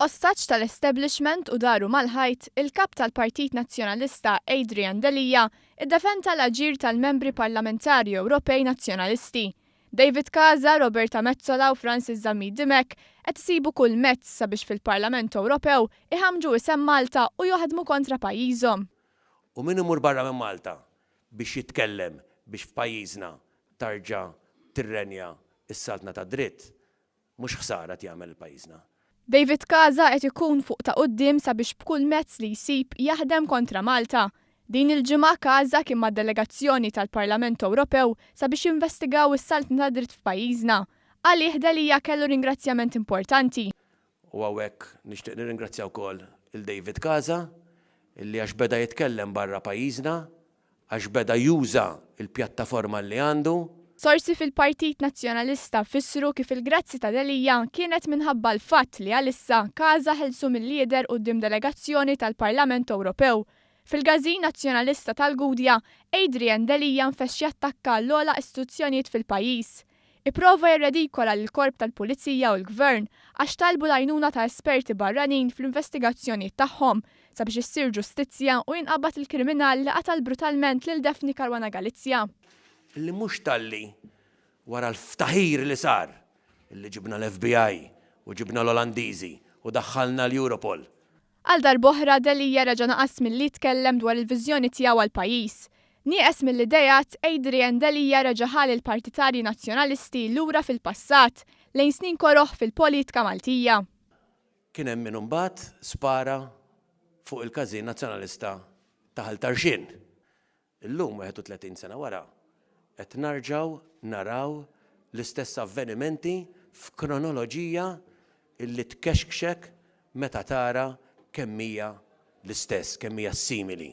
Ostaġġ tal-establishment u daru mal-ħajt, il-Kap tal-Partit Nazzjonalista Adrian Delia iddefenda l-aġir tal-Membri Parlamentari Ewropej Nazzjonalisti. David Casa, Roberta Metsola u Francis Zammit Dimech qed isibu kull mezz sabiex fil-Parlament Ewropew iħammġu isem Malta u jaħdmu kontra pajjiżhom. U min imur barra minn Malta biex jitkellem biex f'pajjiżna tarġa' tirrenja s-saltna tad-dritt, mhux ħsara qed jagħmel lil pajjiżna. David Casa qed ikun fuq ta' quddiem sabiex b'kull mezz li jsib jaħdem kontra Malta. Din il-ġimgħa Casa kien ma' delegazzjoni tal-Parlament Ewropew sabiex jinvestigaw is-saltna tad-dritt f'pajjiżna. Għalih Delia kellu ringrazzjament importanti. U hawnhekk nixtieq nirringrazzja wkoll 'il David Casa illi għax beda jitkellem barra pajjiżna għax beda juża l-pjattaforma li għandu. Sorsi fil-Partit Nazzjonalista fissru kif il-grazzi ta' Delia kienet minħabba l-fatt li għalissa Casa ħelsu mill-jidher quddiem delegazzjoni tal-Parlament Ewropew. Fil-Każin Nazzjonalista tal-Gudja, Adrian Delia nfexx jattakka l-ogħla istituzzjonijiet fil-pajjiż. Ipprova jirredikola lill-Korp tal-Pulizija u l-Gvern għax talbu l-għajnuna ta' esperti barranin fl-investigazzjonijiet tagħhom sabiex issir ġustizzja u jinqabad il-kriminal li qatal brutalment lil Daphne Caruana Galizia. Illi mhux talli wara l-ftaħir li sar, illi ġibna l-FBI u ġibna l-Olandiżi u daħħalna l-Europol, Għal darb'oħra Delia reġa' naqas milli jitkellem dwar il-viżjoni tiegħu għall-pajjiż. Nieqes mill-ideat, Adrian Delia reġa' ħa lill-partitarji Nazzjonalisti lura fil-passat, lejn snin koroh fil-politka Maltija. Kien hemm min imbagħad spara fuq il-każin Nazzjonalista ta' Ħal Tarxien. Illum, 31 sena wara, qed narġgħu naraw l-istess avvenimenti f'kronoloġija illi tkexkxek meta tara kemm hija l-istess, kemm hija simili.